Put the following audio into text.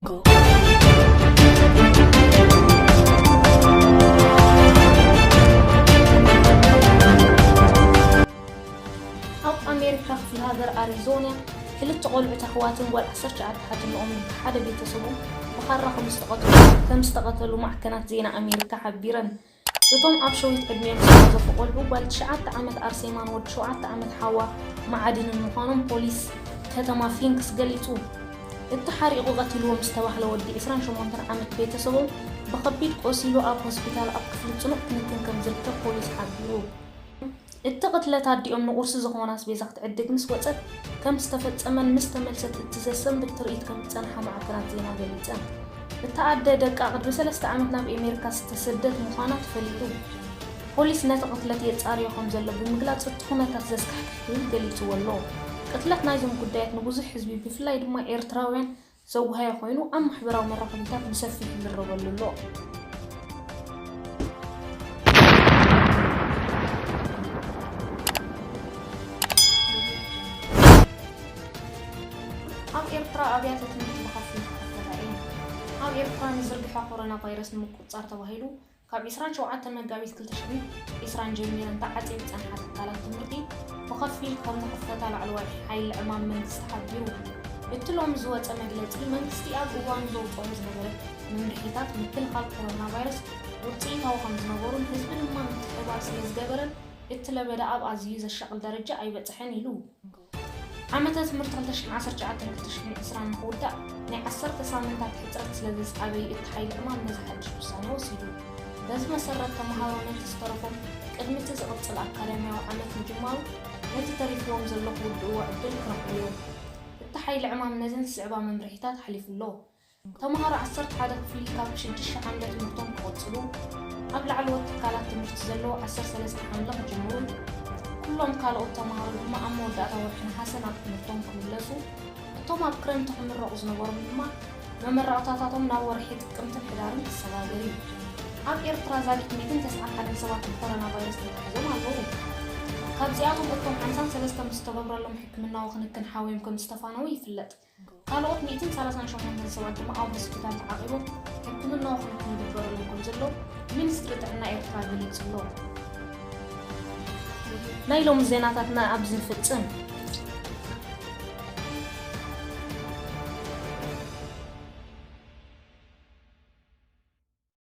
ኣብ ኣሜሪካ ክፍለ ሃገር ኣሪዞና ክልተ ቆልዑ ኣሕዋትን ጓል ዓሰርተ ትሽዓተ ሓትንኦምን ብሓደ ቤተሰቦም ብኻራ ከም ዝተቐተሉ ከም ዝተቐተሉ ማዕከናት ዜና ኣሜሪካ ሓቢረን። እቶም ኣብ ሸዊት ዕድሚኦም ዝተቐዘፉ ቆልዑ ጓል ትሽዓተ ዓመት ኣርሴማን ወዲ ሸውዓተ ዓመት ሓዋ መዓድንን ምዃኖም ፖሊስ ከተማ ፊንክስ ገሊጹ። እቲ ሓሪቑ ቀቲልዎም ዝተባህለ ወዲ ዕስራን ሸሞንተን ዓመት ቤተሰቦም ብኸቢድ ቆሲሉ ኣብ ሆስፒታል ኣብ ክፍሊ ጽኑዕ ክንክን ከም ዝርከብ ፖሊስ ሓቢሩ። እቲ ቅትለት ኣዲኦም ንቁርሲ ዝኾና ኣስቤዛ ክትዕድግ ምስ ወጸት ከም ዝተፈጸመን ምስ ተመልሰት እቲ ዘሰንብድ ትርኢት ከም ዝጸንሓ ማዕከናት ዜና ገሊጸን። እታ ኣደ ደቃ ቅድሚ ሰለስተ ዓመት ናብ ኣሜሪካ ዝተሰደት ምዃና ተፈሊጡ። ፖሊስ ነቲ ቅትለት የጻርዮ ከም ዘሎ ብምግላጽ እቲ ኩነታት ዘስካሕክሕ ክብል ገሊጽዎ ኣሎ። ቅትለት ናይዞም ጉዳያት ንብዙሕ ህዝቢ ብፍላይ ድማ ኤርትራውያን ዘወሃየ ኮይኑ ኣብ ማሕበራዊ መራኸቢታት ብሰፊሕ ይዝረበሉ ኣሎ። ኣብ ኤርትራ ኣብያተ ትምህርቲ ብኸፊል ክኸፈታ እየን። ኣብ ኤርትራ ንዝርግሐ ኮሮና ቫይረስ ንምቁጽጻር ተባሂሉ ካብ ዕስራን ሸውዓተን መጋቢት ክልተ ሽሕን ዕስራን ጀሚረን ተዓጽየን ዝጸንሓ ትካላት ትምህርቲ ብኸፊል ከም ዝኽፈታ ላዕለዋይ ሓይሊ ዕማም መንግስቲ ሓቢሩ። እቲ ሎሚ ዝወጸ መግለጺ መንግስቲ ኣብ እዋኑ ዘውጽኦም ዝነበረ መምርሒታት ምክልኻል ኮሮና ቫይረስ ውጽኢታዊ ከም ዝነበሩን ህዝቢ ድማ ምትሕብባር ስለ ዝገበረን እቲ ለበዳ ኣብ ኣዝዩ ዘሻቕል ደረጃ ኣይበጽሐን ኢሉ። ዓመተ ትምህርቲ ክልተ ሽሕን ዓሰርተ ትሽዓተን ክልተ ሽሕን ዕስራን ንኽውዳእ ናይ ዓሰርተ ሳምንታት ሕጽረት ስለ ዘስዓበ እዩ እቲ ሓይሊ ዕማም ነዚ ሓድሽ ውሳነ ወሲዱ። በዚ መሰረት ተምሃሮ ነቲ ዝተረፎም ቅድሚ እቲ ዝቕጽል ኣካዳምያዊ ዓመት ምጅማሩ ነቲ ተሪፍዎም ዘሎ ክውድእዎ ዕድል ክረኽቡ እዮም። እቲ ሓይሊ ዕማም ነዘን ዝስዕባ መምርሒታት ኣሕሊፉ ኣሎ። ተምሃሮ ዓሰርተ ሓደ ክፍሊ ካብ ሽዱሽተ ሓምለ ትምህርቶም ክቕጽሉ፣ ኣብ ላዕለዎት ትካላት ትምህርቲ ዘለዉ ዓሰርተ ሰለስተ ሓምለ ክጅምሩ፣ ኩሎም ካልኦት ተምሃሮ ድማ ኣብ መወዳእታ ወርሒ ነሓሰ ናብ ትምህርቶም ክምለሱ፣ እቶም ኣብ ክረምቲ ክምረቑ ዝነበሮም ድማ መመረቕታታቶም ናብ ወርሒ ጥቅምትን ሕዳርን ክሰጋገር እዩ። ኣብ ኤርትራ ዛጊት ሚእትን ተስዓን ሓደን ሰባት ብኮሮና ቫይረስ ተታሒዞም ኣለዉ። ካብዚኣቶም እቶም ሓምሳን ሰለስተን ዝተገብረሎም ሕክምናዊ ክንክን ሓውዮም ከም ዝተፋነዉ ይፍለጥ። ካልኦት ሚእትን ሰላሳን ሸሞንተን ሰባት ድማ ኣብ ሆስፒታል ተዓቒቦም ሕክምናዊ ክንክን ይግበረሎም ከም ዘሎ ሚኒስትሪ ጥዕና ኤርትራ ገሊጹ ኣሎ። ናይ ሎሚ ዜናታትና ኣብዚ ንፍጽም።